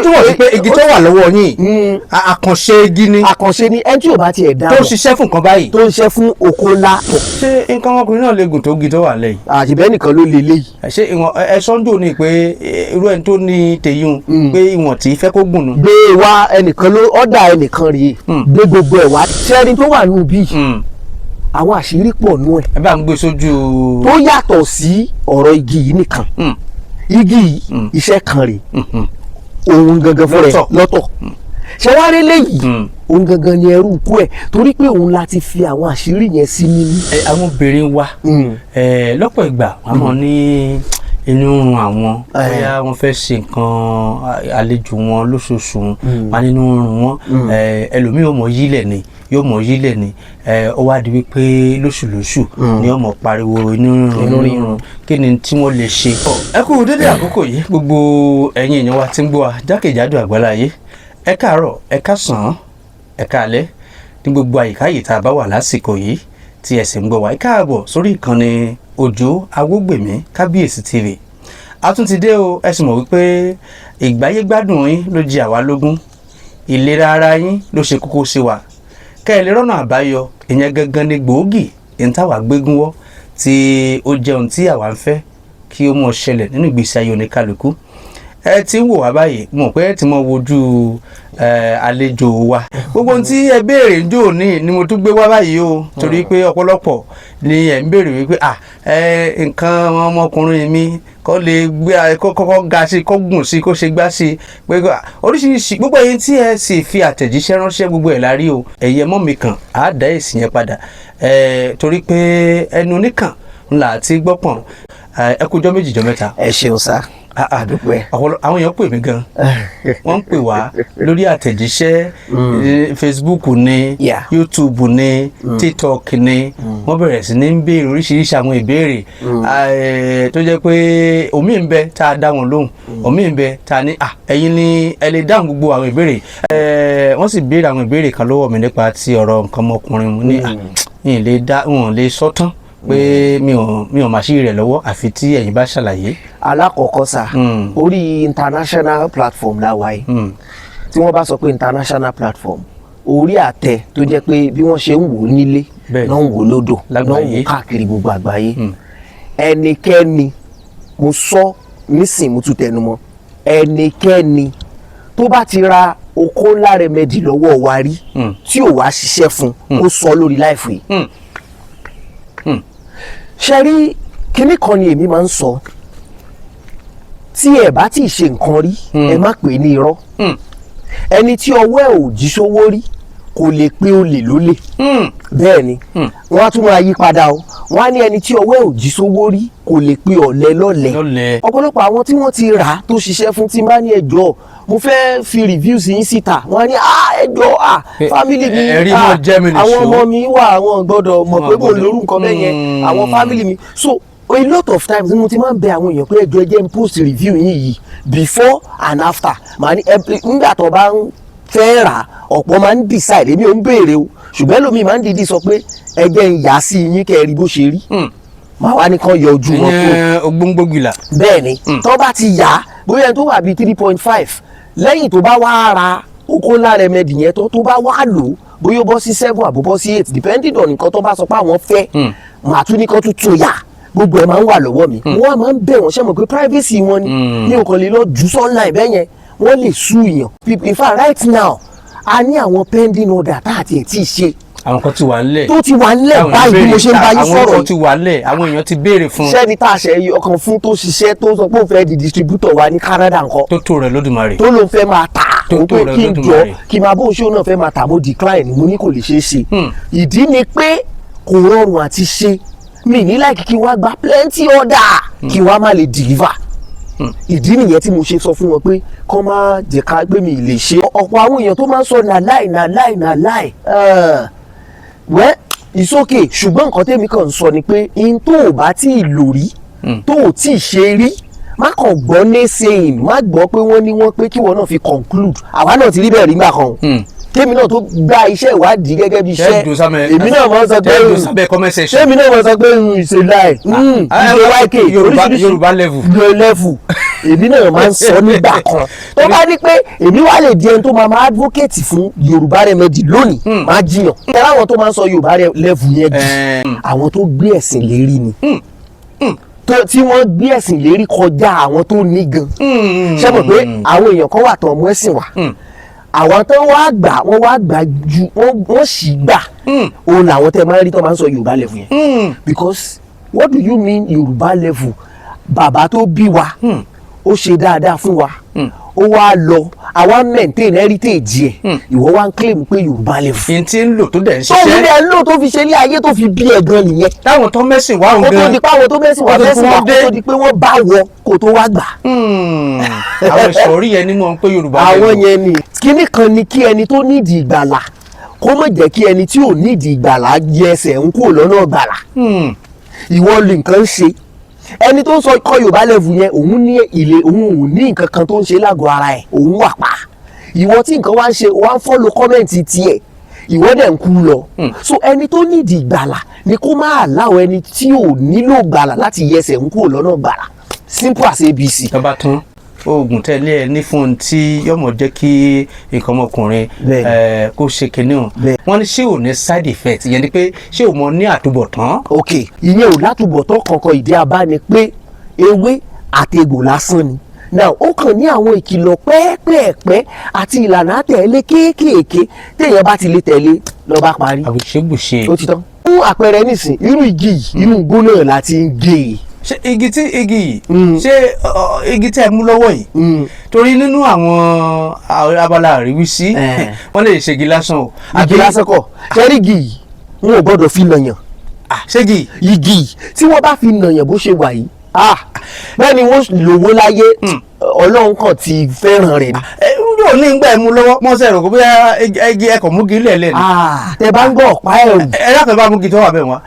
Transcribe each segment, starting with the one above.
Túmọ̀ sí pé igi tó wà lọ́wọ́ yín, àkànṣe igi ni. Àkànṣe ni. Ẹni tí ò bá tiẹ̀ dá tó ń mọ̀ ṣiṣẹ́ fún nǹkan báyìí. Tó ń ṣiṣẹ́ fún oko ńlá. Ṣé nǹkan ọmọkùnrin náà lè gùn tó igi tó wà lẹ́yìn? Àṣìbẹ́ nìkan ló lè léyìí. Ẹ ṣé ìwọ̀n ẹ sọ́njò ni pé irú ẹni tó ní tèyún pé ìwọ̀n tí fẹ́ kó gùn nù. Gbé e wá, ẹnìkan ló ọ̀dà ẹnìkan rèé. Gbé gbogbo ẹ̀ wá. Sẹ́ni tó wà nù bíi àwọn àṣírí pọ̀ nù ẹ̀ Ẹ bá ń gbé sójú. tó yàtọ̀ sí ọ̀rọ̀ igi yìí nìkan. Igi yìí, iṣẹ́ kan rèé, òun gangan fún rẹ̀ Lọ́tọ̀. lọ́tọ̀. Ṣé wàá rí léyìí, òun gangan ni ẹrú ikú ẹ̀, torí pé òun láti fi àwọn àṣírí yẹn sí nínú. Ẹ, àwọn obìnrin wa, ẹ, lọ́pọ̀ ìgbà wọ́n mọ̀ ní inú run àwọn, bóyá wọ́n fẹ́ ṣe nǹkan àlejò wọn lóṣooṣù, wọn nínú run wọn. Ẹ, ẹlòmíì yóò mọ̀ yílẹ̀ ni, yóò mọ̀ yílẹ̀ ni. Ẹ, ó wá di wípé lóṣùlóṣù ni ó mọ̀ pariwo inú run, inú run. Kí ni tí wọ́n lè ṣe? Ẹ kú dédé àkókò yìí, gbogbo ẹ̀yin èèyàn wa tí ń gbọ́ wa jákèjádò àgbáláyé. Ẹ káàárọ̀, ẹ káàsán, ẹ káalẹ́ ní gbogbo àyíká yìí tá a bá wà lásìkò yìí tí ẹ sì ń gbọ́ wa. Ẹ káàbọ̀ sórí ìkànnì Òjó Awógbèmí Kábíyèsí TV. A tún ti dé o. Ẹ sì mọ̀ wípé ìgbáyégbádùn yín ló jẹ àwa lógún, ìlera ara yín ló ṣe kókó sí wa. Kẹ́ ẹ lè rọ́nà àbáyọ, ìyẹn gangan ni gbòógì ìyẹn táwa gbégún wọ́, tí ó jẹun tí àwa ń fẹ́ kí ó mọ̀ ṣẹlẹ̀ nínú ìgbésí ayé oníkálukú. Ẹ ti ń wò wá báyìí, mọ̀ pé ẹ ti mọ wojú ẹ àlejò wa. Gbogbo ohun tí ẹ béèrè ń jò ní ni mo tún gbé wá báyìí o, torí pé ọ̀pọ̀lọpọ̀ ni ẹ ń béèrè wípé à ẹ nǹkan ọmọkùnrin mi kó lè gbé, kó kọ́kọ́ ga sí, kó gùn sí, kó ṣe gbá sí, pé oríṣiríṣi. Gbogbo ẹ̀yin tí ẹ sì fi àtẹ̀jíṣẹ́ ránṣẹ́, gbogbo ẹ̀ la rí o. Ẹ̀yin ẹmọ́ mi kàn á dá èsì yẹn padà ẹ, torí pé ẹnu oníkàn ńlá àti gbọ́pọ̀n. Ẹ kú jọ́ méjì, jọ́ mẹ́ta. Ẹ ṣeun sá. Ah, ah. Àdúpẹ́. Ọ̀pọ̀lọpọ̀ àwọn èèyàn pè mí gan, wọ́n ń pè wá lórí àtẹ̀jíṣẹ́, Facebook ní, YouTube ní, TikTok ní. Wọ́n bẹ̀rẹ̀ sí ní béèrè oríṣiríṣi àwọn ìbéèrè, tó jẹ́ pé omi ń bẹ tá a dá wọn lóhùn, omi ń bẹ tá a ní ẹ̀yin ni ẹ lè dáhùn gbogbo àwọn ìbéèrè. Wọ́n sì béèrè àwọn ìbéèrè kan lọ́wọ́ mi nípa ti ọ̀rọ̀ nǹkan ọmọkùnrin. Mo ní mi ì lè dá wọn lè sọ tán pé mi ò máa ṣí rẹ̀ lọ́wọ́, àfi tí ẹ̀yin bá ṣàlàyé. Alákọ̀ọ́kọ́ sá, orí international platform la wà yìí. Tí wọ́n bá sọ pé international platform, orí àtẹ tó jẹ́ pé bí wọ́n ṣe ń wò ó nílé náà ń wò ó lódò, náà ń wò Lágbàáyé. ó káàkiri gbogbo àgbáyé. Ẹnikẹ́ni, mo sọ nísìn, mo tún tẹnu mọ́, ẹnikẹ́ni tó bá ti ra Oko Ńlá Remedy lọ́wọ́ wa rí tí ò wá ṣiṣẹ́ fún, ó sọ lórí live yìí. Ṣe rí kinní kan ni èmi máa ń sọ: tí ẹ bá tí ì ṣe nǹkan rí, ẹ má pè é ní irọ́. Ẹni tí ọwọ́ ẹ̀ ò jí sówó rí kò lè pé olè lólè. Bẹ́ẹ̀ ni wọ́n á tún máa yí padà o. Wọ́n á ní ẹni tí ọwọ́ ẹ̀ ò jí sówó rí kò lè pe ọ̀lẹ lọ́lẹ. Lọ́lẹ. Ọ̀pọ̀lọpọ̀ àwọn tí wọ́n ti rà á tó ṣiṣẹ́ fún, tí n bá ní ẹjọ́ mo fẹ́ fi reviews yín síta, wọ́n á ní ẹjọ́ family mi, Ẹ̀rí mọ́ jẹ́ mi nìṣó. àwọn ọmọ mi wà, àwọn gbọ́dọ̀ mọ̀ Wọn pé mo gbọ́dọ̀. lórú nǹkan bẹ́ẹ̀ yẹn, àwọn family mi. So a lot of times ni mo ti máa ń bẹ àwọn èèyàn pé ẹjọ́, ẹ jẹ́ n post review yín yìí, before and after. Màá ní nígbà tó bá ń fẹ́ rà, ọ̀pọ̀ máa ń decide. Èmi ò ń béèrè o, ṣùgbọ́n ẹlòmíì máa ń dìídì sọ pé ẹ jẹ́ n yà á sí yín kẹ́ ẹ rí bó ṣe rí. Màá wá ní kán yọ ojú wọn kúrò. Ìyẹn ògbóngbògbìlà. Bẹ́ẹ̀ ni. Tó bá ti yà á, bóyá ẹni tó wà bíi 3.5, lẹ́yìn tó bá wá ra Oko Ńlá Remedy yẹn, tó bá wá lò ó, bóyá ó bọ́ sí 7 àbó bọ́ sí 8, depending on nǹkan tó bá sọ pé àwọn fẹ́, màá tún ní kán tún tún yà. Gbogbo ẹ̀ máa ń wà lọ́wọ́ mi. Wọ́n á máa ń bẹ̀ wọ́n. Ṣe mọ̀ pé privacy wọn ni, mi ò kàn lè lọ jù online bẹ́ẹ̀ yẹn, wọ́n lè sú èèyàn. In fact, right now, a ní àwọn pending order tá àti ẹ̀ tí ì ṣe. Àwọn kan ti wà ńlẹ̀. Tó ti wà ńlẹ̀ báyìí bí mo ṣe ń bá yín Àwọn sọ̀rọ̀ kan yìí. ti wà ńlẹ̀, àwọn èèyàn ti béèrè fún. Sẹ́ni tá a ṣe ọkàn fún tó ṣiṣẹ́, tó sọ pé òun fẹ́ di distributor wa ní Canada ńkọ́? Tó tó rẹ̀ lódùmarè. Tó ló fẹ́ máa tà. Tó òun tó pé rẹ̀ kí n jọ Lódùmarè. kí n máa bóun ṣé òun náà fẹ́ máa tà. Mo decline, mo ní kò lè ṣeé ṣe. Ìdí ni pé kò rọrùn àti ṣe. Mi ní like kí n wá gba plenty order, kí n wá má lè deliver. Ìdí nìyẹn tí mo ṣe sọ fún wọn pé kọ́ má jẹ́ ká gbé mi lè ṣe. Ọ̀pọ̀ àwọn èèyàn tó máa ń sọ na lie, na lie, na lie, well, it's okay. Ṣùgbọ́n nǹkan tẹ́mi kàn ń sọ ni pé in tó o bá tí ì lò rí, tó o tí ì ṣe rí, má kàn gbọ́ naysaying, má gbọ́ pé wọ́n ní wọ́n pé kí wọ́n náà fi conclude. Àwa náà ti rí bẹ́ẹ̀ rí gbà kan o. Kémi náà tó gba iṣẹ́ ìwádìí gẹ́gẹ́ bí iṣẹ́, èmi náà máa ń sọ pé Tẹ́ ẹ dùn sábẹ́ comment section. Ṣé èmi náà máa sọ pé it's a lie, it's a YK? Yorùbá Oríṣiríṣi. Yorùbá level. Yorùbá level, èmi náà máa ń sọ nígbà kan. Tó bá ní pé èmi wá lè di ẹni tó máa máa advocate fún Yorùbá remedy lónìí, máa jiyàn. Tẹ́lá àwọn tó máa ń sọ Yorùbá level yẹn jù, àwọn tó gbé ẹ̀sìn lérí ni, tí wọ́n gbé ẹ̀sìn lérí kọjá àwọn tó ní gan. Ṣé mọ̀ pé àwọn èèyàn kan wà tó ọmọ ẹ̀sìn wà, àwọn tó wá gbà, wọ́n wá gbà ju wọ́n sì gbà, òun làwọn tẹ́ máa ń rí tó máa ń sọ Yorùbá level yẹn. Because what do you mean Yorùbá level? Bàbá tó bí wa, ó ṣe dáadáa fún wa, ó wá lọ, àwa maintain heritage ẹ̀, ìwọ wá ń claim pé Yorùbá level. Ìyẹn tí ń lò tó dẹ̀ ń Tó ń ṣiṣẹ́. dẹ̀ ń lò tó fi ṣe ní ayé, tó fi bí ẹ̀ gan nìyẹn. Táwọn tó mẹ́sìn wá òun Kó tó gan. di pé àwọn tó mẹ́sìn wá Kó tó di mẹ́sìn pé wá, wọ́n kó dé. tó di pé wọ́n bá wọ kó tó wá gbà. Àwọn ìsọ̀rí yẹn ni wọ́n ń pé Yorùbá Àwọn level. yẹn ni kíní kan ni kí ẹni tó nídìí ìgbàlà kó má jẹ́ kí ẹni tí ò nídìí ìgbàlà yẹ ẹsẹ̀ ń kúrò lọ́nà ìgbàlà. Ìwọ lè nǹkan ń ṣe ẹni tó ń sọ kọ́ Yorùbá level yẹn, òun ní ilé, òun ò ní nǹkan kan tó ń ṣe lágọ̀ọ́ ara ẹ̀, òun wà pa. Ìwọ tí nǹkan wá ń ṣe, wá ń follow comment tiẹ̀, ìwọ dẹ̀ ń kú lọ. So ẹni tó nídìí ìgbàlà ni kó má allow ẹni tí ò nílò ìgbàlà láti yẹ ẹsẹ̀ ń kúrò lọ́nà ìgbàlà. Simple as ABC. Tó bá tún oògùn tẹ́lẹ̀ ẹ ní fún un tí yọmọ jẹ́ kí nǹkan ọmọkùnrin kó ṣe kinní o, wọ́n ní ṣé ò ní side effect? Ìyẹn ni pé ṣé ò mọ ní àtúbọ̀tán? Ok, ìyẹn ò látúbọ̀tán kankan. Ìdí abá ni pé ewé àtegbò lásán ni. Now, ó kàn ní àwọn ìkìlọ̀ pẹ́ẹ́pẹ́ẹ̀pẹ́ àti ìlànà àtẹ̀lé kéékèèké téèyàn bá ti lè tẹ̀lé, ló bá parí. Àbùṣebùṣe. Ó ti tán. Fún àpẹẹrẹ nísìn, irú igi yìí, inú igbó náà la ti ń gé e. Ṣé igi tí igi yìí, ṣé igi tí ẹ mú lọ́wọ́ yìí, torí nínú àwọn abala àríwísí, wọ́n lè ṣègi lásán o. Igi lásán kọ́. Ṣẹ́rí igi yìí, wọn ò gbọ́dọ̀ fi nàyàn. Ah, ṣégi? Igi yìí, tí wọ́n bá fi nàyàn bó ṣe wà yìí, ah, bẹ́ẹ̀ ni wọ́n lówó láyé. Ọlọ́run kan ti fẹ́ràn rẹ̀ ni. Ẹ yóò ní gbà ẹ mú lọ́wọ́ mọ́sẹ̀ rò kó bóyá igi ẹkọ̀ múgi lẹ̀lẹ̀ ni. Ah, tẹ bá ń gbọ́ ọ̀pá ẹ̀rù. Ẹ dákun, ẹ bá múgi tó wà bẹ́ẹ̀ wá.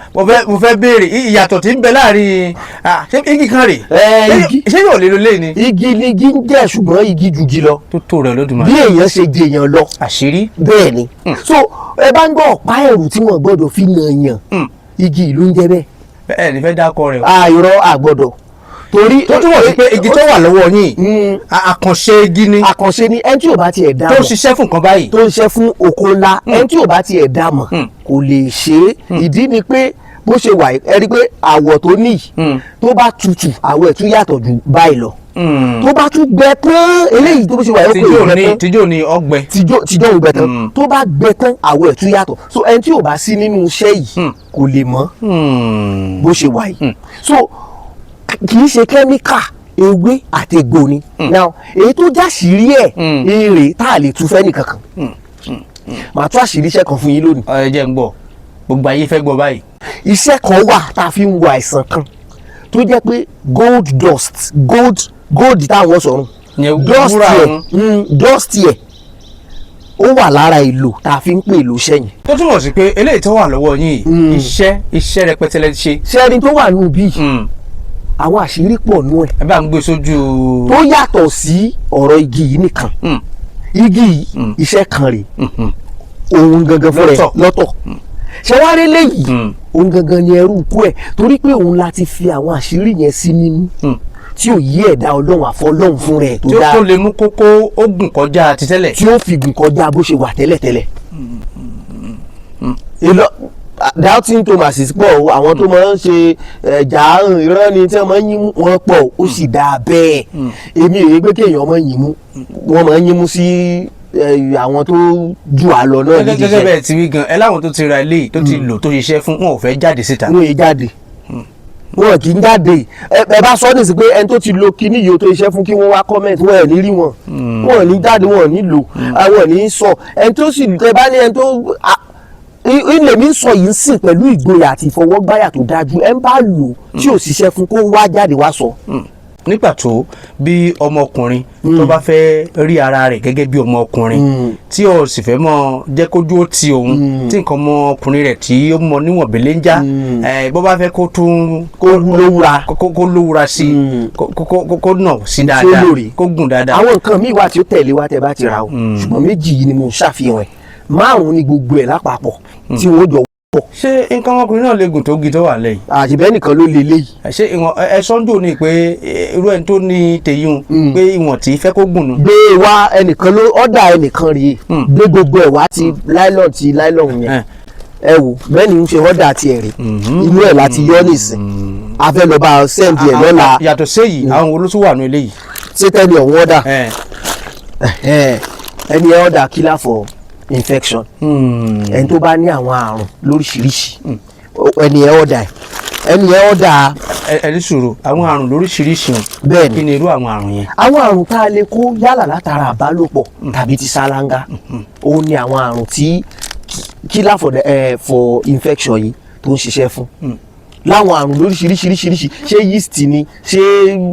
Mo fẹ́ béèrè ìyàtọ̀ tí ń bẹ láàrin, ah, ṣé igi kan rè? Ẹ, igi. Ṣé yóò lè lo lé ni? Igi ni igi ń jẹ́, ṣùgbọ́n igi ju igi lọ. Tó tó rẹ̀ lódùmarè. Bí èèyàn ṣe jèèyàn lọ. Àṣírí. Bẹ́ẹ̀ ni. So ẹ bá ń gbọ́ ọ̀pá ẹ̀rù tí wọ́n gbọ́dọ̀ fi nàyàn, igi ìlú ń jẹ́ bẹ́ẹ̀. Ẹ ní fẹ́ dákọ rẹ̀ o. Àìrọ̀ àgbọ̀dọ̀ torí. Tó túmọ̀ sí pé igi tó wà lọ́wọ́ yín, àkànṣe igi ni. Àkànṣe ni. Ẹni tí ò bá tiẹ̀ dá Tó ń mọ̀, ṣiṣẹ́ fún nǹkan báyìí. tó ń ṣiṣẹ́ fún oko ńlá, ẹni tí ò bá tiẹ̀ dá mọ̀ kò lè ṣe é. Ìdí ni pé bó ṣe wà yìí, ẹ rí i pé àwọ̀ tó ní yìí, tó bá tutù, àwọ̀ ẹ̀ tún yàtọ̀ ju báyìí lọ. Tó bá tún gbẹ tán, eléyìí tó bó ṣe wà yìí, ó pè Tíjó é gbẹ ní tán. Tíjó ní ọgbẹ. Tíjọ́ ò gbẹ tán. Tó bá gbẹ tán, àwọ̀ ẹ̀ tún yàtọ̀. So ẹni tí ò bá sí nínú iṣẹ́ yìí kò lè mọ̀ bó ṣe wà yìí. So kì í ṣe kẹ́míkà, ewé àti egbò ni. Now, èyí tó jáṣìírí ẹ̀, èrè tá a lè tú fẹ́ nìkankan, màá tú àṣírí iṣẹ́ kan fún yín lónìí. Ẹ jẹ́ ń gbọ́, gbogbo ayé fẹ́ gbọ́ báyìí. Iṣẹ́ kan wà tá a fi ń wo àìsàn kan tó jẹ́ pé gold dust, gold, gold táwọn sọ̀rọ̀, Ìyẹn dust wúrà. ẹ̀, Ọ̀hún. dust ẹ̀ ó wà lára èlò tá a fi ń pè lò sẹ́yìn. Tó túmọ̀ sí pé eléyìí tó wà lọ́wọ́ yín yìí, iṣẹ́ rẹpẹtẹ lẹ ti ṣe. Ṣé ẹni tó wà nù bíi àwọn àṣírí pọ̀ nù ẹ̀ Ẹ bá ń gbé sójú. tó yàtọ̀ sí ọ̀rọ̀ igi yìí nìkan. Igi yìí, iṣẹ́ kan rèé, òun gangan fún rẹ̀ Lọ́tọ̀. lọ́tọ̀. Ṣé wàá rí léyìí, òun gangan ni ẹrú ikú ẹ̀, torí pé òun la ti fi àwọn àṣírí yẹn sí nínú tí ò yí ẹ̀dá Ọlọ́run àfọlọ́run fún rẹ̀ tó Tí ó dá tó lè mú kókó ó gùn kọjá ti tẹ́lẹ̀. Tí ó fi gùn kọjá bó ṣe wà tẹ́lẹ̀tẹ́lẹ̀. Èlò doubting Thomas pọ̀ o. Àwọn tó máa ń ṣe ẹ̀já irọ́ ni tí wọ́n máa ń yín mú wọn pọ̀ o, ó sì dáa bẹ́ẹ̀. Èmi èyí pé kéèyàn máa yín mú, wọ́n máa ń yín mú sí àwọn tó jù á lọ náà Gẹ́gẹ́ nídìí gẹ́gẹ́ iṣẹ́. Bẹ́ẹ̀ ti wí gan ẹ, láwọn tó ti ra eléyìí, tó ti lò, tó ṣiṣẹ́ fún wọn, ò fẹ́ jáde síta. Wọn yìí jáde, wọn kì í jáde. Ẹ bá sọ nísìsiyìí pé ẹni tó ti lo kíní yìí ó tó iṣẹ́ fún, kí wọ́n wá comment, wọn ẹ̀ ní rí wọn. Wọn ò ní jáde, wọn ò ní lò, àwọn ò ní sọ. Ẹni tó sì ẹ bá ní ẹni tó ilé mi ń sọ yìí ń sìn pẹ̀lú ìgboyà àti ìfọwọ́gbáyà tó dájú, ẹ ń bá lò tí ò ṣiṣẹ́ fún, kó wá jáde wá sọ. Ní pàtó, bí ọmọkùnrin tó bá fẹ́ rí ara rẹ̀ gẹ́gẹ́ bí ọmọkùnrin tí ó sì fẹ́ mọ jẹ́ kójú ó ti òun, tí nǹkan ọmọkùnrin rẹ̀ tí ó mọ níwọ̀n bèlè ń já ẹ, bó bá fẹ́ kó tún Kó lówúra. Kó lówúra sí i, kó nà sí dáadáa, lórí. kó gùn dáadáa. Àwọn nǹkan míì wà tí ó tẹ̀lé wa tẹ́ bá ti ra o, ṣùgbọ́n méjì yìí ni mo ń ṣàfihàn ẹ̀. Márùn-ún ni gbogbo ẹ̀ lápapọ̀ tí wọ́n jọ pọ̀. Ṣé nǹkan ọmọkùnrin náà lè gùn tó gi tó wà lẹ́yìn? Àṣìbẹ́ nìkan ló lè léyìí. Ṣé ìwọ̀n ẹ sọ́njò ni pé irú ẹni tó ní tèyí pé ìwọ̀n tí fẹ́ kó gùn nù? Gbé wá, ẹnìkan ló ọ̀dà, ẹnìkan rèé. Gbé gbogbo ẹ̀ wá, ti nylon, ti nylon yẹn. Ẹ wò bẹ́ẹ̀ ni ń ṣe ọ̀dà tiẹ̀ rè, inú ẹ̀ láti yọ nísìn, a fẹ́ lọ bá a send ẹ̀ lọ́la. Yàtọ̀ séyìí, àwọn wo ló tún wà ní eléyìí? Ṣé tẹ́ni ọ̀hún ọ̀dà ẹni ẹ̀ order killer for infection, ẹni tó bá ní àwọn àrùn lóríṣiríṣi, ẹni ẹ̀ order ẹ̀, ẹni ẹ̀ order. Ẹ ní sùúrù, àwọn àrùn lóríṣiríṣi o? Bẹ́ẹ̀ ni. Kí ni irú àwọn àrùn yẹn? Àwọn àrùn tá a lè kó yálà látara àbálòpọ̀ tàbí ti sálángá, òun ni àwọn àrùn tí killer for infection yìí tó ń ṣiṣẹ́ fún, láwọn àrùn lóríṣiríṣiríṣiríṣi, ṣé yeast ni, ṣé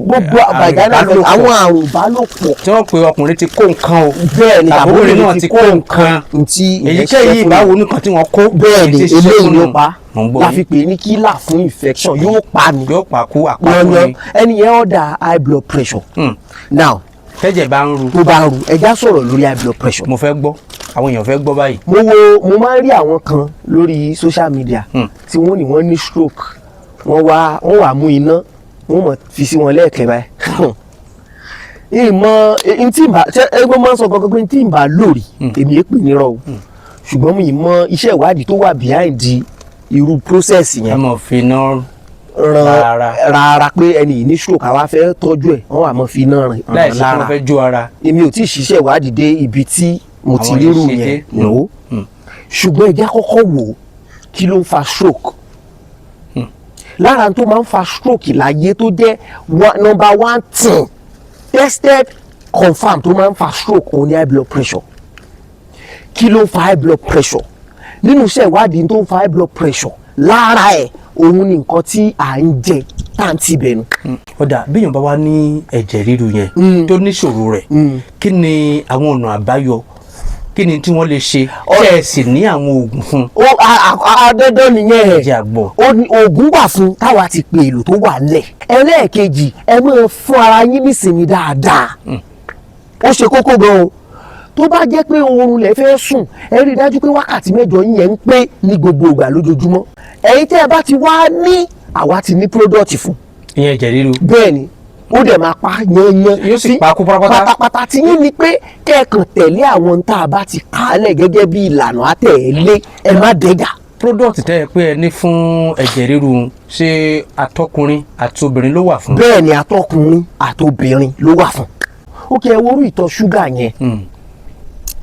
gbogbo Àrùn vaginal, ìbálòpọ̀. àwọn àrùn ìbálòpọ̀. Tí wọ́n pe ọkùnrin ti kó nǹkan o, Bẹ́ẹ̀ ni, tàbí obìnrin náà ti kó nǹkan, ntí ìyẹn èyíkéyìí ṣiṣẹ́ fún. ìbáwo nìkan tí wọ́n kó. Bẹ́ẹ̀ ni. Èyí tí ṣiṣẹ́ Eléyìí fún ló nù. pa. Mò ń gbọ́ La yín. fi pè é ní killer fún infection, yóò pa ni. Yóò pa kú àpapọ̀ Yanyan. ni. Ẹni yẹn order high blood pressure now. Tẹ́jẹ̀ bá ń ru. Tó bá ru, ẹja sọ̀rọ̀ lórí high blood pressure. Mo fẹ́ gbọ́, àwọn èèyàn fẹ́ gbọ́ báyìí. Mo wo, mo máa ń rí àwọn kan lórí social media tí wọ́n ní wọ́n ní stroke, wọ́n wá mú iná, wọ́n mọ̀ fi sí wọn lẹ́ẹ̀kẹ́ báyìí. Ìmọ̀ ntí ìbá ṣe ẹgbẹ́ máa ń sọ kankan pé ntí ìbá lórí èmi èpè nírọ̀ o, ṣùgbọ́n mi mọ iṣẹ́ ìwádìí tó wà behind irú process Ẹ yẹn. mọ̀ fi iná Ran rárá. Rárá, pé ẹni yìí ní stroke, àwa fẹ́ tọ́jú ẹ̀, wọ́n wà mọ́ fi iná ràn Láì sí pé lára. wọ́n fẹ́ jó ara. Èmi ò tí ì ṣiṣẹ́ ìwádìí dé ibi tí mo ti Àwọn rírù yẹn ṣe yẹn dé. No, ṣùgbọ́n ìjà kọ́kọ́ wò ó, kí ló ń fa stroke? Lára tó máa ń fa stroke láyé tó jẹ́ number one thing tested, confam, tó máa ń fa stroke, òun ni high blood pressure. Kí ló ń fa high blood pressure? Nínú iṣẹ́ ìwádìí, tó ń fa high blood pressure lára ẹ̀, òun ni nǹkan tí à ń jẹ tá à ń tibẹ̀ nu. Ọ̀dà bíyàn bá wá ní ẹ̀jẹ̀ ríru yẹn tó níṣòro rẹ̀, kí ni àwọn ọ̀nà àbáyọ? Kí ni tí wọ́n lè ṣe? Tẹ́ ẹ sì ní àwọn oògùn fún? Ó dandan nìyẹn. Ẹ̀jẹ̀ àgbọ̀. Ó ní oògùn wà fún táwa ti pè èlò tó wà nílẹ̀. Ẹlẹ́ẹ̀kejì, ẹ máa fún ara yín nísinmi dáadáa, ó ṣe kókó gan o. Tó bá jẹ́ pé oorun lẹ fẹ́ sùn, ẹ rí i dájú pé wákàtí 8 yín yẹn ń pé ní gbogbo ìgbà lójoojúmọ́. Ẹ̀yin tẹ́ ẹ bá ti wá ní, àwa ti ní product fún. Ìyẹn ẹ̀jẹ̀ ríru. Bẹ́ẹ̀ ni, ó dẹ̀ máa pa yanyan. Yóò sì pa kú pátápátá. Pátápátá. Tí yín ni pé kẹ́ẹ̀kan tẹ̀lé àwọn tá a bá ti kálẹ̀ gẹ́gẹ́ bí ìlànà àtẹ̀lé, ẹ má dẹ́gà. Product tẹ́ ẹ pé ẹ ní fún ẹ̀jẹ̀ ríru, ṣé atọ́kùnrin àti obìnrin ló wà fún? Bẹ́ẹ̀ ni, atọ́kùnrin àtobìnrin ló wà fún. Ó kẹ́ ẹ worú ìtọ̀ ṣúgà yẹn,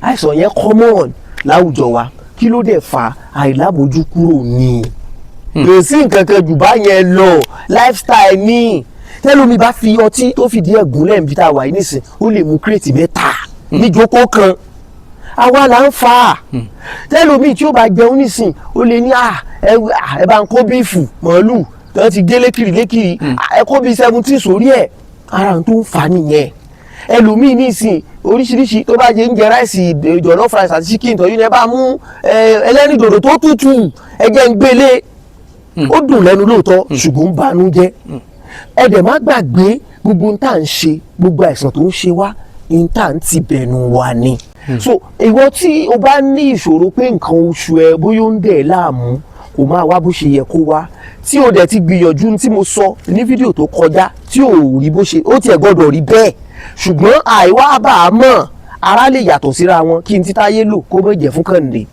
àìsàn yẹn common láwùjọ wa. Kí ló dé fa? Àìlábòójú kúrò ní, kò sí nǹkan kan jù bá yẹn lọ, lifestyle ní. Tẹ́lómi bá fi ọtí tó fìdí ẹ̀ gúnlẹ̀ níbi tá a wà yìí nísìn, ó lè mu crate 3 níjókòó kan. Àwa là ń fa á. Tẹ́lómi tí ó bá jẹun nísìn, ó lè ní ẹ bá ń kó beef, màálù tí wọ́n ti gé lékiri lékiri, ẹ kó bíi 17 sórí ẹ̀. Ara tó ń fa nìyẹn. Ẹlòmíì nísìn, oríṣiríṣi tó bá jẹ ń jẹ, rice, jollof rice àti chicken tọ́jú ní, ẹ bá mú ẹlẹ́rìndòdò tó tútù, ẹ jẹ́ ń gbélé. Ó dùn lẹ́nu lóòótọ́, ṣùgbọ́n ń banú jẹ́. Ẹ dẹ̀ má gbàgbé, gbogbo ohun tá à ń ṣe, gbogbo àìsàn tó ń ṣe wá, ohun tá à ń ti bẹ̀nu wa ni. So ìwọ tí o bá ní ìṣòro pé nǹkan oṣù ẹ bóyá ó ń dẹ̀ láàmú, kò máa wá bó ṣe yẹ kó wá, tí o dẹ̀ ti gbìyànjú tí mo sọ ní fídíò tó kọjá, tí ò rí bó ṣe ó tiẹ̀ gbọ́dọ̀ rí bẹ́ẹ̀, ṣùgbọ́n àìwá bá a mọ̀, ara lè yàtọ̀ síra wọn, kí n títáyé lò kó mọ̀ jẹ́ fún kànde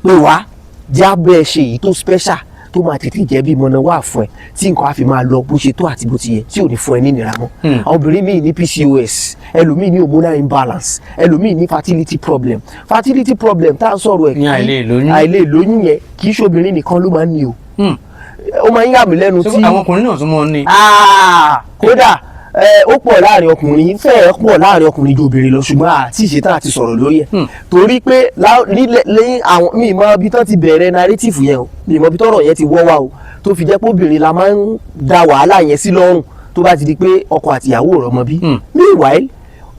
pé wá jábẹ́ ṣe èyí tó special tó máa tètè jẹ́ bí mọ̀nà wà fún ẹ, tí nǹkan á fi máa lọ bó ṣe tó àti bó ti yẹ, tí ò ní fún ẹ ní ìnira mọ́. Àwọn obìnrin míì ní PCOS, ẹlòmíì ní hormonal imbalance, ẹlòmíì ní fertility problem. Fertility problem tá à ń sọ̀rọ̀ ẹ̀, Ní àìlè lóyún. Àìlè lóyún yẹn, kì í ṣe obìnrin nìkan ló máa ń ní o. Ó máa ń yà mí lẹ́nu Ṣé tí àwọn ọkùnrin náà tún mọ́ ní? Ah, kódà ó pọ̀ láàrin ọkùnrin, fẹ́ẹ̀ pọ̀ láàrin ọkùnrin ju obìnrin lọ, ṣùgbọ́n àti ìṣetán àti sọ̀rọ̀ lórí ẹ̀, torí pé nílẹ̀ lẹ́yìn àwọn mi mọ ibi tán ti bẹ̀rẹ̀ narrative yẹn o, mi mọ ibi tọ́rọ̀ yẹn ti wọ́ wá o, tó fi jẹ́ pé obìnrin la máa ń da wàhálà yẹn sí lọ́rùn tó bá ti di pé ọkọ àtìyàwó ò rọ́mọ bí. Meanwhile,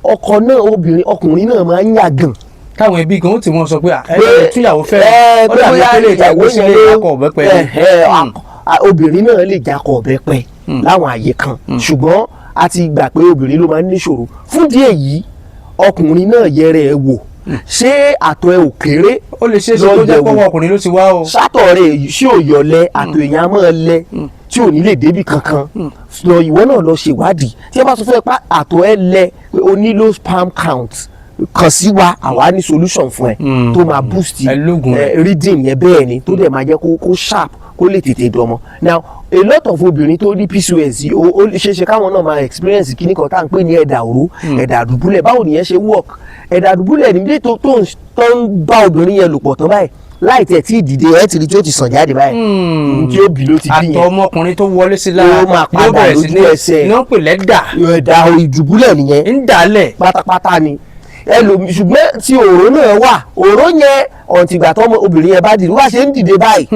ọkọ náà, obìnrin, ọkùnrin náà máa ń yàgàn. Táwọn ẹbí gan ó ti wọ́n sọ pé ẹ Pé túyàwó fẹ́, ó pé dàbí bóyá pé lè ìyàwó tàgbé sílé yẹn akọ ọ̀bẹ́pẹ ni. Obìnrin náà lè jakọ ọ̀bẹ́pẹ láwọn àyè kan, ṣùgbọ́n a ti gbà pé obìnrin ló máa ń níṣòro. Fún díẹ̀ yìí, ọkùnrin náà yẹrẹ ẹ wò. Ṣé àtọ̀ ẹ ò kéré? Ó lè ṣeé ṣe Lọ kó jẹ́ yẹ̀wò. pọ́wọ́ ọkùnrin ló ti wá o. Sátọ̀ rẹ̀ ṣé ò yọlẹ? Àtọ̀ èèyàn á máa lẹ tí ò ní lè débi kankan lọ. Ìwọ náà lọ ṣèwádìí. Tí ẹ bá sọ fún ẹ pé àtọ̀ ẹ lẹ, pé o ní low sperm count, kàn sí wa, àwa ní solution fún ẹ tó máa boost Ẹ lóògùn rẹ̀. Reading yẹn, bẹ́ẹ̀ ni, tó dẹ̀ máa jẹ́ kó sharp, kó lè tètè dọmọ. Now, a lot of obìnrin tó ní PCOS yìí, ó lè ṣeé ṣe káwọn náà máa experience kíní kan tá à ń pè ní ẹ̀dà òró, ẹ̀dà àdùbúlẹ̀. Báwo nìyẹn ṣe work? Ẹ̀dà àdùbúlẹ̀ ní tó ń bá obìnrin yẹn lò pọ̀ tán báyìí, láì tẹ̀ tí ìdìde ẹ̀ ti rí tí ó ti sàn jáde báyìí, tí ó bì ló ti bí Àtọ̀ yẹn. ọmọkùnrin tó wọlé sí lára Ó máa yóò padà bẹ̀rẹ̀ sí lójú ní ẹsẹ̀. ní wọ́n pè lẹ́dà. Ẹ̀dà ìdùbúlẹ̀ nìyẹn. Ń dàálẹ̀. Pátápátá ni ẹlòmí. Ṣùgbọ́n tí òró náà wà, òró yẹn, ọ̀ǹtìgbà tọ́mọ obìnrin yẹn bá dìde, wá ṣe ń dìde báyìí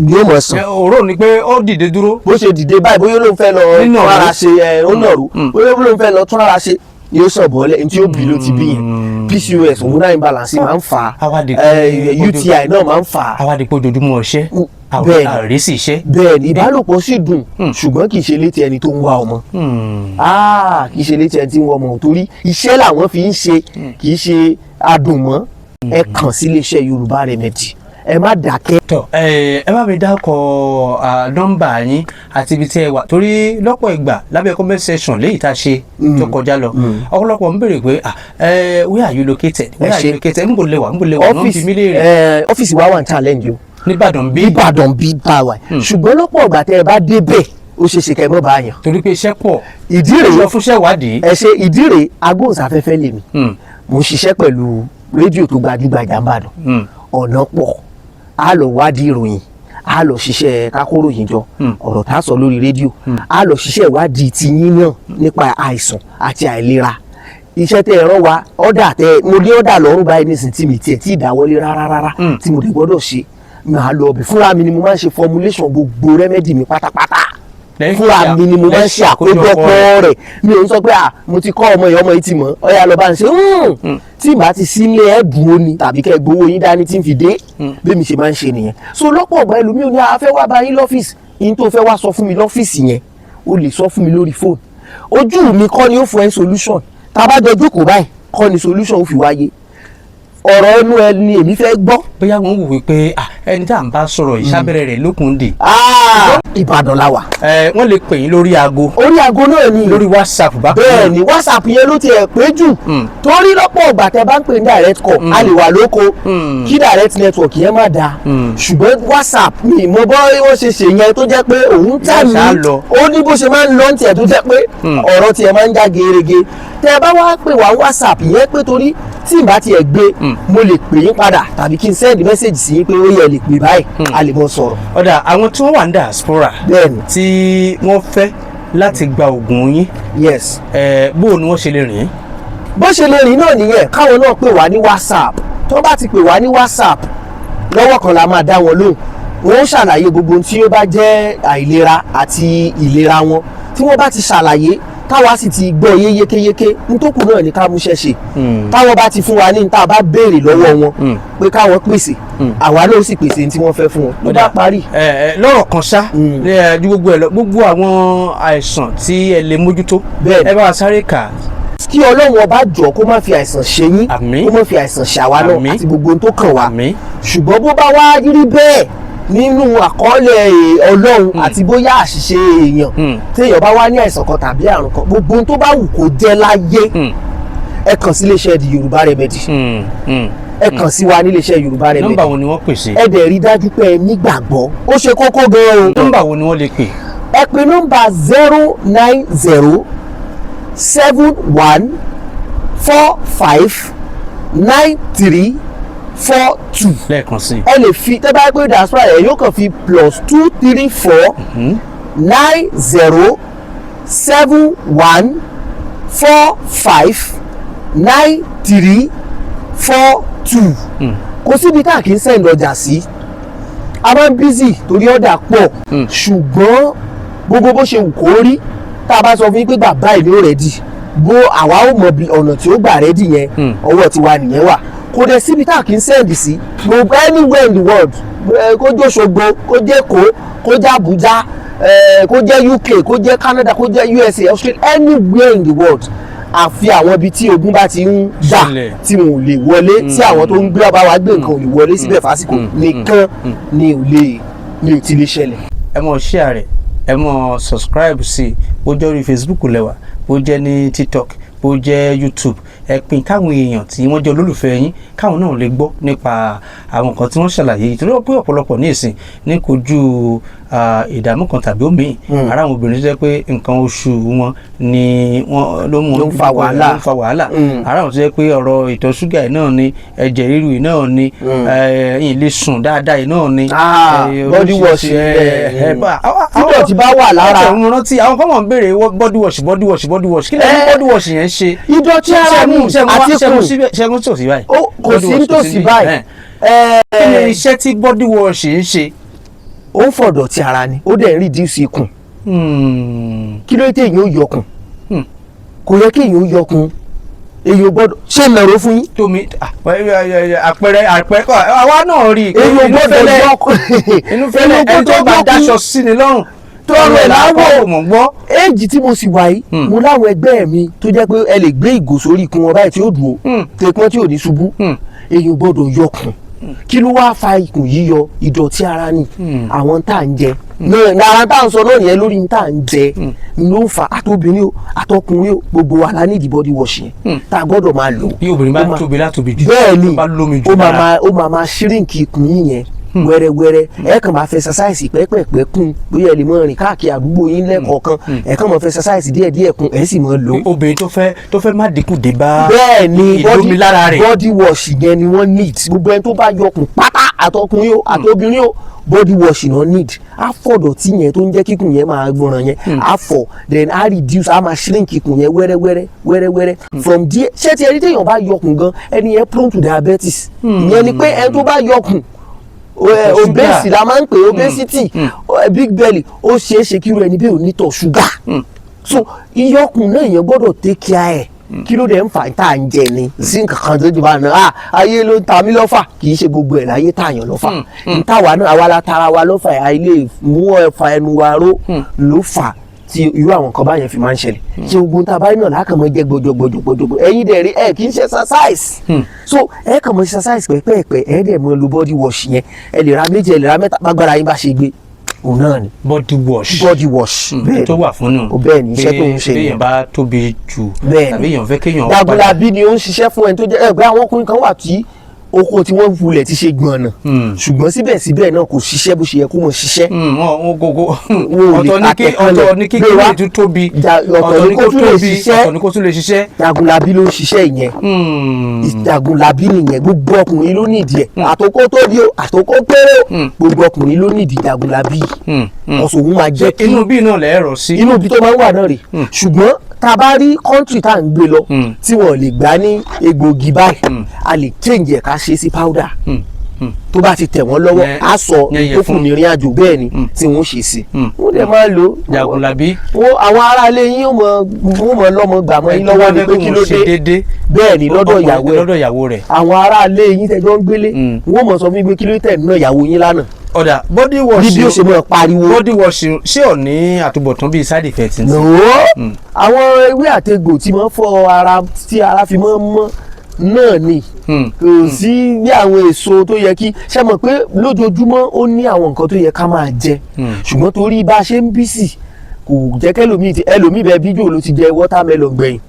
yóò mọ̀ sàn. Òró ni pé ó dìde dúró. Bó ṣe dìde báyìí, bóyá ló ń fẹ́ lọ Nínú tún ara ọ̀rọ̀. ṣe ẹ, ó nàró, bóyá ló ń fẹ́ lọ tún ara ṣe, yóò sàn bọ́lẹ̀, ní tí ó bí ló ti bí yẹn. PCOS, hormonal imbalance máa ń fà á. Àwa di- UTI náà máa ń fà á. Àwa di pé ojoojúmọ́ ọṣẹ́ Bẹ́ẹ̀ ni. àrísí iṣẹ́. Bẹ́ẹ̀ ni, ìbálòpọ̀ sì dùn, ṣùgbọ́n kì í ṣe létí ẹni tó ń wá ọmọ. Ah, kì í ṣe létí ẹni tí ń wá ọmọ, torí iṣẹ́ làwọn fi ń ṣe, kì í ṣe adùn mọ́. Ẹ kàn sí iléeṣẹ́ Yorùbá Remedy, ẹ má dákẹ́. Tọ, ẹ bá mi dákọ nọ́mbà yín àti ibi tí ẹ wà, torí lọ́pọ̀ ìgbà lábẹ́ comment section léyìí tá a ṣe tó kọjá lọ, ọ̀pọ̀lọpọ̀ ń béèrè pé, ah, where are you located, where are Ṣé. you located, ń bò lẹ wà, ń bò lẹ wà, wọ́n fi mí léèrè. Ọ́fíìsì wa wà ní Challenge o. Nìbàdàn bí? Ìbàdàn bí bá wà, ṣùgbọ́n lọ́pọ̀ ìgbà tẹ́ ẹ bá débẹ̀, ó ṣeé ṣe kẹ́ ẹ mọ́ bá yàn. Torí pé iṣẹ́ pọ̀. Ìdí rèé. Lọ fúnṣẹ́ ìwádìí. Ẹ ṣe, ìdí rèé. Agbóhùnsáfẹ́fẹ́ lèmi, mo ń ṣiṣẹ́ pẹ̀lú rédíò tó gbajúgbajà n'Ìbàdàn. Ọ̀nà pọ̀, a lọ wádìí ìròyìn, a lọ ṣiṣẹ́ kákóròyìn jọ ọ̀rọ̀ tá a sọ lórí rédíò, a lọ ṣiṣẹ́ ìwádìí tiyín náà nípa àìsàn àti àìlera, iṣẹ́ tẹ́ ẹ rán wa, order tẹ́ mo ní order lọ́rùn báyìí nísìnyí tí mi tiẹ̀ tí ì dáwọ́lé rárá rárá, tí mo lè gbọ́dọ̀ ṣe, màá lọ ọbẹ̀. Fúnra mi ni mo máa ń ṣe formulation gbogbo remedy mi pátápátá. Fúnra mi ni mo máa ń ṣe àkójọpọ̀ rẹ̀. Mi ò ń sọ pé, à, mo ti kọ́ ọmọ yìí, ọmọ yìí ti mọ̀, ọ̀yà lọ bá ń ṣe. Tí màá ti sí ilé ẹ̀ dúró ni, tàbí kẹ́ ẹ gbowó yín dání tí ń fi dé. Bí mi ṣe máa ń ṣe nìyẹn. So lọ́pọ̀ ọ̀gbà, ẹlòmíì ò ní a fẹ́ wá bá yín lọ́fíìsì yín, tó fẹ́ wá sọ fún mi lọ́fíìsì yẹn, o lè sọ fún mi lórí fóònù. Ojú mi kọ́ ni ó fún ẹ solution. Tá a bá jọ jókòó báyìí kọ́ ni solution ó fi wáyé. Ọ̀rọ̀ ẹnu ẹ ni èmi fẹ́ gbọ́. Bóyá wọ́n wò wípé, ah, ẹni tá à ń bá sọ̀rọ̀ ìsábẹ́rẹ́ rẹ̀ lókun dì. Ah, Ìbàdàn la wà. Ẹ wọ́n lè pè yín lórí aago? Orí aago náà ni. Lórí WhatsApp bákan Bẹ́ẹ̀ náà. ni, WhatsApp yẹn ló tiẹ̀ pé jù, torí lọ́pọ̀ ìgbà tẹ́ bá ń pè ní direct call, a lè wà lóko kí direct network yẹn má dáa. Ṣùgbọ́n WhatsApp mi mọ bọ́ ó ṣe ṣe yẹn tó jẹ́ pé òun tà Yóò ṣáá mí lọ. Ó ní bó ṣe máa ń lọ tiẹ̀ tó jẹ́ pé ọ̀rọ̀ tiẹ̀ máa ń já gerege. Tẹ́ bá wá pè wá WhatsApp yẹn, pé torí tí n bá tiẹ̀ gbé, mo lè pè yín padà tàbí kí n send message sí yín pé ó yẹ lè pè báyìí, a lè mọ sọ̀rọ̀. Ọ̀dà àwọn tí wọ́n wà ní diaspora Bẹ́ẹ̀ni. tí wọ́n fẹ́ láti gba oògùn yín, ẹ bó ni wọ́n ṣe lè rìn? Bó ṣe lè rìn náà nìyẹn, káwọn náà pè wá ní WhatsApp. Tó bá ti pè wá ní WhatsApp, lọ́wọ́ kan la máa dá wọn lóhùn. Wọ́n ó ṣàlàyé gbogbo ohun tí ó bá jẹ́ àìlera àti ìlera wọn. Tí wọ́n bá ti ṣàlàyé, táwa sì ti gbọ́ yé yékéyéké, nítòkù náà ní ká múṣẹ́ ṣe. Táwọn bá ti fún wa ní tá a bá béèrè lọ́wọ́ wọn pé káwọn pèsè, àwa náà sì pèsè ní tí wọ́n fẹ́ fún wọn, ló bá parí. Ẹ ẹ, lọ́rọ̀ kan ṣá, ẹ ju gbogbo ẹ lọ, gbogbo àwọn àìsàn tí ẹ lè mójútó, Bẹ́ẹ̀ni. ẹ bá wa sáré kà. Kí Ọlọ́run ọba jọ kó má fi àìsàn ṣe yín, Àmín. kó má fi àìsàn ṣàwa náà Àmín. àti gbogbo ohun tó kàn wá. Àmín. Ṣùgbọ́n bó bá wá rí bẹ́ẹ̀ nínú àkọọ́lẹ̀ Ọlọ́run àti bóyá àṣìṣe èèyàn, téèyàn bá wá ní àìsàn kan tàbí àrùn kan, gbogbo ohun tó bá wù kó jẹ́ láyé, ẹ kàn sí iléeṣẹ́ The Yorùbá Remedy. Ẹ kàn sí wa níléeṣẹ́ Yorùbá Remedy. Nọ́mbà wo ni wọ́n pè sí? Ẹ dẹ̀ rí dájú pé ẹ nígbàgbọ́, ó ṣe kókó gan-an o. Nọ́mbà wo ni wọ́n lè pè? Ẹ pè nọ́mbà 09071459342. Lẹ́ẹ̀kan sí i. Ẹ lè fi, tẹ́ bá pé diaspora ẹ̀, yóò kàn fi +234 9071459342. Kò síbi tá a kì í send ọjà sí. A máa ń busy torí ọ̀dà pọ̀, ṣùgbọ́n gbogbo bó ṣe wù kó rí, tá a bá sọ fún yín pé bàbá ìlú ready, bó àwa ó mọ bí ọ̀nà tí ó gbà ready yẹn, ọwọ́ tiwa nìyẹn wà. Kò dẹ̀ síbi tá a kì í send sí, gbogbo anywhere in the world, kó jẹ́ Òṣogbo, kó jẹ́ Èkó, kó jẹ́ Àbújá, kó jẹ́ UK, kó jẹ́ Canada, kó jẹ́ USA, Australia, anywhere in the world, Àfi àwọn ibi tí ogun bá ti ń jà Ṣẹlẹ̀. tí wọn ò lè wọlé, tí àwọn tó ń gbé bá wa gbé nǹkan ò lè wọlé síbẹ̀ fásìkò nìkan ni ò lè ni ò ti lè ṣẹlẹ̀. Ẹ mọ̀ share rẹ̀, ẹ mọ̀ subscribe sí i, bó jẹ́ orí Facebook lẹ́wà, bó jẹ́ ní TikTok, bó jẹ́ YouTube, ẹ pín káwọn èèyàn tí wọ́n jẹ́ olólùfẹ́ yín, káwọn náà lè gbọ́ nípa àwọn nǹkan tí wọ́n ṣàlàyé yìí, torí pé ọ̀pọ̀lọpọ̀ ní ìsìn ní kojú ìdààmú kan tàbí òmíì. Ara àwọn obìnrin tó jẹ́ pé nǹkan oṣù wọn ni wọ́n ló mú Ló ń fa wàhálà. ló ń fa wàhálà. Ara àwọn tó jẹ́ pé ọ̀rọ̀ ìtọ̀ ṣúgà yìí náà ni, ẹ̀jẹ̀ ríru yìí náà ni, ẹ̀yìn lè sùn dáadáa yìí náà ni. Ah, body wash. Tí Tídọ̀tí bá wà lára. Ẹ mo rántí àwọn kan mọ̀ ń béèrè body wash, body wash, body wash. Kí lẹ́yìn body wash yẹn ń ṣe? Ìdọ̀tí ara ni àti kùn. Ṣẹ́gun tòsí báyìí. Ó kò Body sí wash nítòsí níbí. báyìí. Kí ni iṣẹ́ tí body wash ń ṣe? Ó ń fọ̀dọ̀tí ara ni, ó dẹ̀ ń reduce ikùn. Kí ló dé èyàn ó yọkùn? Kò yẹ kí èyàn ó yọkùn, èyàn ò gbọ́dọ̀ ṣé mẹ̀rọ fún yín. Tómi àpẹẹrẹ kọ́ àwa náà rí i pé Èyàn ò inú gbọ́dọ̀ fẹ́lẹ́ yọkùn. Inú fẹ́lẹ́, ẹni tó bá dáṣọ sí ni lọ́rùn Tọrọ ẹ̀ láwọ̀. Mọ̀ gbọ́. Éèjì tí mo sì wà yìí, mo láwọn ẹgbẹ́ mi tó jẹ́ pé ẹ lè gbé ìgò sórí ikùn wọn báyìí tí ó dùn ó tẹpọ́n tí ò ní ṣubú. Èyàn ò gbọ́dọ̀ yọkùn. Kí ló wáá fa ikùn yíyọ? Ìdọ̀tí ara ni. Àwọn tá à ń jẹ náà ní ara tá à ń sọ náà nìyẹn, lórí tá à ń jẹ ló ń fa. Àtobìnrin o, àtọkùnrin o, gbogbo wa la ní body wash yẹn tá a gbọ́dọ̀ máa lò. Bí obìnrin bá Ó tóbi látòbí jù, bẹ́ẹ̀ ni tó bá lómi jù ó máa lára. máa shrink ikùn yín yẹn wẹ́rẹ́wẹ́rẹ́. Ẹ kàn máa fẹ́ exercise pẹ́pẹ́pẹ́ kún, bóyá ẹ lè máa rìn káàkiri àdúgbò yín lẹ́ẹ̀kọ̀ọ̀kan, ẹ kàn máa fẹ́ exercise díẹ̀díẹ̀ kún, ẹ sì máa lò ó. Obìnrin tó fẹ́ má dínkù dé bá Bẹ́ẹ̀ ni. ìlómi lára rẹ̀. Body wash yẹn ni wọ́n need. Gbogbo ẹni tó bá yọkùn pátá, àtọkùnrin o, àtobìnrin o, body wash náà need. Á fọ̀dọ̀tí yẹn tó ń jẹ́ kíkùn yẹn máa gbọ̀ràn yẹn, á fọ̀, then á reduce, á máa shrink ikùn yẹn wẹ́rẹ́wẹ́rẹ́ wẹ́rẹ́wẹ́rẹ́ from there. Ṣé ti ẹni téèyàn bá yọkùn gan, ẹni yẹn prone to diabetes. Ìyẹn ni pé ẹni tó bá yọkùn, Ìtọ̀ ṣúgà. Obesity la máa ń pè, obesity, big belly, ó ṣeé ṣe kí irú ẹni bẹ́ẹ̀ ò ní tọ̀ ṣúgà. So iyọkùn náà, èèyàn gbọ́dọ̀ take care ẹ̀. Kí ló dé ń fà? Tá à ń jẹ ni sí nǹkan kan tó jù bá náà. Ah, ayé ló ń ta mí lọ́fà. Kì í ṣe gbogbo ẹ̀ láyé tààyàn lọ́fà. Ń táwa náà, àwa la tara wa lọ́fà ẹ̀, àìlè mú ẹ̀fà ẹnu wa ró ló fà tí irú àwọn nǹkan báyẹn fi máa ń ṣẹlẹ̀. Ṣé ogun tá a bá rí náà lákàn mọ́ jẹ́ gbọjọ gbọjọ gbọjọ? Ẹ̀yin dẹ̀ rí ẹ̀ kì í ṣe exercise, so ẹ̀ kàn mọ́ exercise pẹ́pẹ́pẹ́, ẹ̀ dẹ̀ mọ́ lo body wash yẹn. Ẹ lè ra méjì, ẹ lè ra mẹ́ta, bágbára yín bá ṣe gbé òun náà ni. Body wash. Body wash, bẹ́ẹ̀ Tó wà fún nù. Ó bẹ́ẹ̀ ni, iṣẹ́ tó ń ṣe Pé nìyẹn. èèyàn bá tóbi jù Bẹ́ẹ̀ ni. tàbí èèyàn fẹ́ kéèyàn Jagunlabi ni ó ń ṣiṣẹ́ fún ẹni tó jẹ́ ẹgbẹ́. Àwọn ọkùnrin kan wà tí oko tí wọ́n wulẹ̀ ti ṣe gbọ̀nà, ṣùgbọ́n síbẹ̀síbẹ̀ náà kò ṣiṣẹ́ bó ṣe yẹ kó mọ̀ ṣiṣẹ́. Wọn kò Wọn ò lè ọ̀tọ̀ ní kí akẹ́kọ̀ọ́ ọ̀tọ̀ ní kí gbé wá. kí tún tóbi, Ọ̀tọ̀ ní kó tún lè tóbi, ṣiṣẹ́. ọ̀tọ̀ ní kó tún lè ṣiṣẹ́. Jagunlabi ló ń ṣiṣẹ́ ìyẹn. Jagunlabi nìyẹn. Gbogbo ọkùnrin ló nídìí ẹ̀, àtòkó tóbi o, àtòkó kéré o, gbogbo ọkùnrin ló nídìí Jagunlabi. Ọ̀sùn òun máa jẹ́ kí Inú bí náà lẹ́ẹ̀rọ sí. Inú ibi tó máa ń wà náà rè, ṣùgbọ́n tá a bá rí country tá à ń gbé lọ tí wọ́n lè gbà ní egbògi báyìí, a lè change ẹ̀ ká ṣe sí powder. Tó bá ti tẹ̀ wọ́n lọ́wọ́, á sọ yẹn yẹ tó kù fún. ní ìrìn àjò. Bẹ́ẹ̀ ni tí wọ́n ṣe sí, wọ́n dẹ̀ máa lò ó. Jagunlabi. Wọ́n àwọn aráalé yín ó mọ, wọ́n mọ lọ́mọ gbà mọ́ yín lọ́wọ́ ni pé kí ló dé. Déédéé. Bẹ́ẹ̀ ni, lọ́dọ̀ ìyàwó ẹ̀. Lọ́dọ̀ ìyàwó rẹ̀. Àwọn aráalé yín tẹ́jọ́ ń gbélé, wọ́n mọ̀ sọ fún yín pé kí ló tẹ̀ ná ìyàwó yín lánàá. Ọ̀dà body wash. Bí bí ó ṣe mọ̀ pariwo. Body wash, ṣé ò ní àtúbọ̀tán bíi side effect ní? No, àwọn ewé àtegbò tí wọ́n fọ ara tí ara fi mọ́ mọ́ náà ni. Kò sí bí àwọn èso tó yẹ kí ṣe mọ̀ pé lójoojúmọ́ ó ní àwọn nǹkan tó yẹ ká máa jẹ, ṣùgbọ́n torí bá a ṣe ń busy, kò jẹ́ kẹ́lòmíì ti ẹlòmíì bẹ́ẹ̀ bíjò ló ti jẹ watermelon gbẹ̀yìn,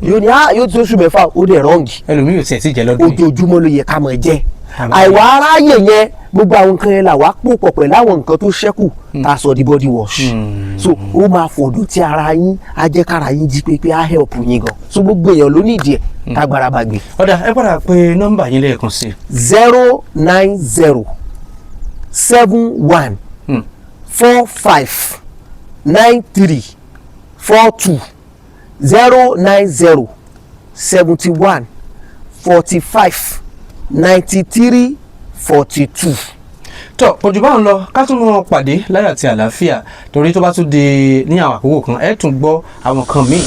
yóò ní ah, yóò ti tó oṣù 6, ó dẹ̀ wrong. Ẹlòmíì ò tiẹ̀ tí jẹ lọ́dún yìí. Ojoojúmọ́ ló yẹ ká máa jẹ. Àmín. Àìwá aráyè yẹn, gbogbo àwọn nǹkan yẹn là wá pò pọ̀ pẹ̀lú àwọn nǹkan tó ṣẹ́kù tá a sọ di body wash. So ó máa fọ̀dọ̀ tí ara yín á jẹ́ kára yín jí pépé, á help yín gan. So gbogbo èèyàn ló nídìí ẹ̀ kágbára bá gbé. Ọ̀dà, ẹ padà pé nọ́mbà yín lẹ́ẹ̀kan sí i. 09071 45 93 42. 09071459342. Tọ kò jù báwọn lọ, ká tún mọ pàdé láyọ̀ àti àlàáfíà, torí tó bá tún di ní àwọn àkókò kan, ẹ tún gbọ́ àwọn kan míì.